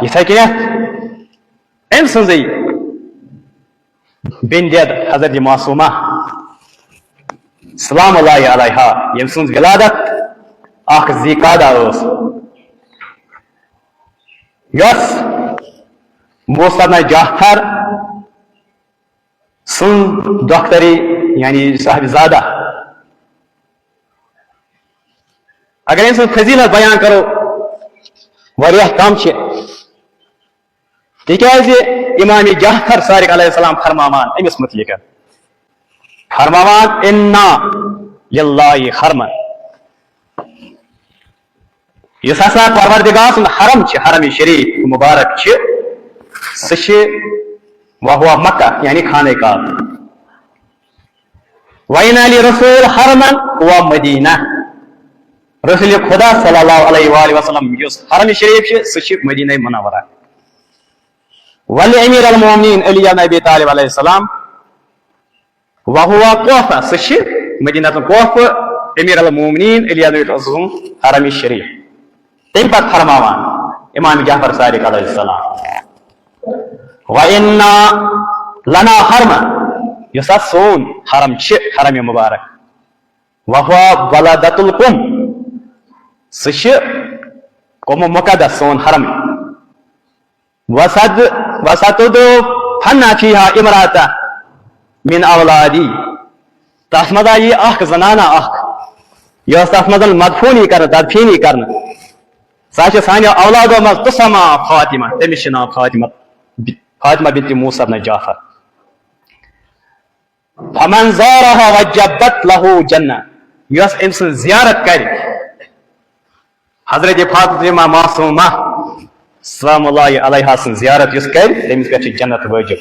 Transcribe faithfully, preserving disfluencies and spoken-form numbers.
یِتھے کٔنٮ۪تھ أمۍ سٕنٛزٕے بیٚنہِ دٮ۪د حضرت معصومہ سلام اللہ علیہا، ییٚمہِ سٕنٛز ولادت اکھ ذی قعدہ ٲس، یۄس موسیٰ ابن جعفر سٕنٛز دۄختری، یعنی صاحبزادہ۔ اگر أمۍ سٕنٛز فضیلت بیان کرو، واریاہ کم چھِ، تِکیازِ امام جعفر صادق علیہ السلام فرماوان أمِس متعلق، فرماوان، انا للہ حرما، یُس ہسا پروردگار سُنٛد حرم چھِ، حرم شریف مبارک چھِ، سُہ چھِ وہو مکہ، یعنی خانہ کعبہ۔ وَإِنَّ لِرَسُولِ حَرَمًا هُوَ مدینہ، رسول خدا صلی اللہ علیہ وآلہ وسلم یُس حرم شریف چھِ، سُہ چھِ مدینہ منورہ۔ وَلِأَمِيرِ الْمُؤْمِنِينَ عَلِيِّ بْنِ أَبِي طَالِبٍ علیہ السلام وہو کوفہ، سُہ چھِ مدینہ کوفہ، امیر المومنین علی ابن ابی طالب سُنٛد حرم شریف۔ تمہِ پتہٕ فرماوان امام جعفر صادق علیہ السلام، وَإِنَّ لَنَا حَرَمًا، یُس ہسا سون حرم چھِ، حرم مبارک، وہو بلدۃ القم، سُہ چھِ قم مقدس، سون حرم۔ وَسَتُ-، وَسَتُدْفَنُ فِيهَا امْرَأَةٌ مِنْ أَوْلَادِي، تَتھ منٛز آیہِ اکھ زنانہ اکھ، یۄس تَتھ منٛز مدفوٗن یی کرنہٕ، تدفین یی کرنہٕ۔ سۄ چھِ سانیو اولادو منٛز، تُسَمَّى فاطمہ، تٔمِس چھُ ناو فاطمہ، فاطمہ بنت موسیٰ ابن جعفر۔ فَمَنْ زَارَهَا وَجَبَتْ لَهُ جَنَّةٌ، یۄس أمۍ سٕنٛز زیارت کرِ، حضرت فاطمہ معصومہ سلام اللہ علیہا سٕنٛز زیارت یُس کرِ، تٔمِس پٮ۪ٹھ چھِ جنت وٲجب۔